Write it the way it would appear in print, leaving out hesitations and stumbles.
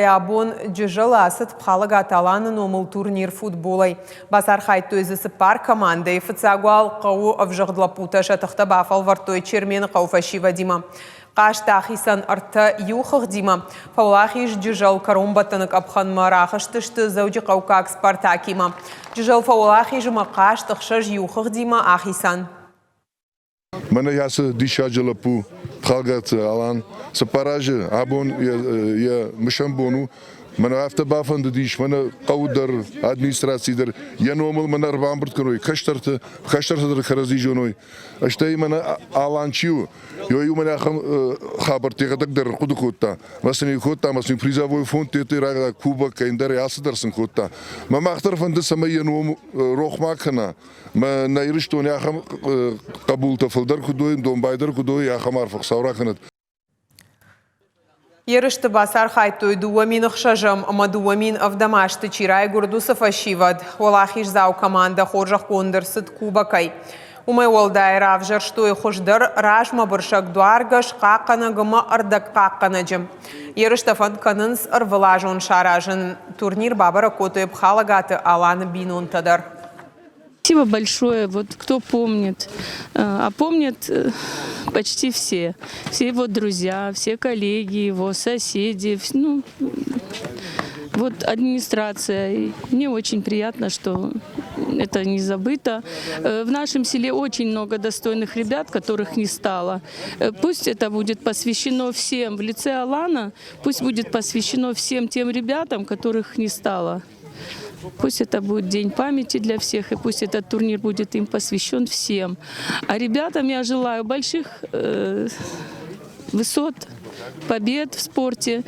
Абон Джызӕлы ацыд Пхалӕгаты Аланы номыл турнир футболӕй. Бацархайдтой дзы цыппар командӕйы. Фыццаг уал хъӕуы ӕвзыгъд лӕппутӕ сӕ тыхтӕ бафӕлвӕрдтой Чермены хъӕуы фӕсивӕдимӕ. Хъазт ахицӕн ӕртӕ иу хыгъдимӕ. Фӕуӕлахиз Джызӕл кӕронбӕттӕны къӕпхӕнмӕ рахызтысты дзӕуджыхъӕуккаг Спартакимӕ. Джызӕл фӕуӕлахиз ӕмӕ хъазт ӕхсӕз иу хыгъдимӕ ахицӕн. Мӕнӕ ацы диссаджы лӕппу Пхалгаты Алан цыппар азы абон йӕ мысӕн бон у. Мӕнӕ афтӕ бафӕндыдис, мӕнӕ хъӕуы дӕр, администраци дӕр йӕ номыл мӕнӕ ӕрбамбырд кӕной кӕстӕрты, кӕстӕртӕ дӕр кӕрӕдзи зоной. Стӕй мӕнӕ Алан чи у, иу мӕнӕ ахӕм хабӕрттӕ йӕхӕдӕг дӕр ӕрхъуыды кодта. Мӕ сын кодта, мӕ сын призовой фонд рагъ кубок ӕндӕр алцыдӕр сын кодта. Мӕ мах дӕр фӕнды, цӕмӕй йӕ ном рох ма кӕна. Мӕ нӕ Ирыстоны ахӕм хъӕбултӕ фылдӕр куыд уой, домбайдӕр куыд уой, ахӕм арф Хуыцау ракӕнӕд. Ерысты бацархайдтой 2006-ӕм ӕмӕ 2007 азты чи райгуырд, уыцы фӕсивӕд. Уӕлахиздзау командӕ хорзӕхгонд ӕрцыд кубокӕй. Уымӕй уӕлдай равзӕрстой хуыздӕр размӕбырсӕг дуаргӕс, хъахъхъӕнӕг ӕмӕ ӕрдӕгхъахъхъӕнӕджы. Ерыстӕ фӕнд кӕнынц ӕрвылазон саразын. Турнир бабӕрӕг кодтой Пхалӕгаты Аланы бинонтӕ дӕр. Спасибо большое, вот кто помнит. А помнят почти все. Все его друзья, все коллеги его, соседи, ну, вот администрация. И мне очень приятно, что это не забыто. В нашем селе очень много достойных ребят, которых не стало. Пусть это будет посвящено всем в лице Алана, пусть будет посвящено всем тем ребятам, которых не стало. Пусть это будет день памяти для всех, и пусть этот турнир будет им посвящен всем. А ребятам я желаю больших высот, побед в спорте.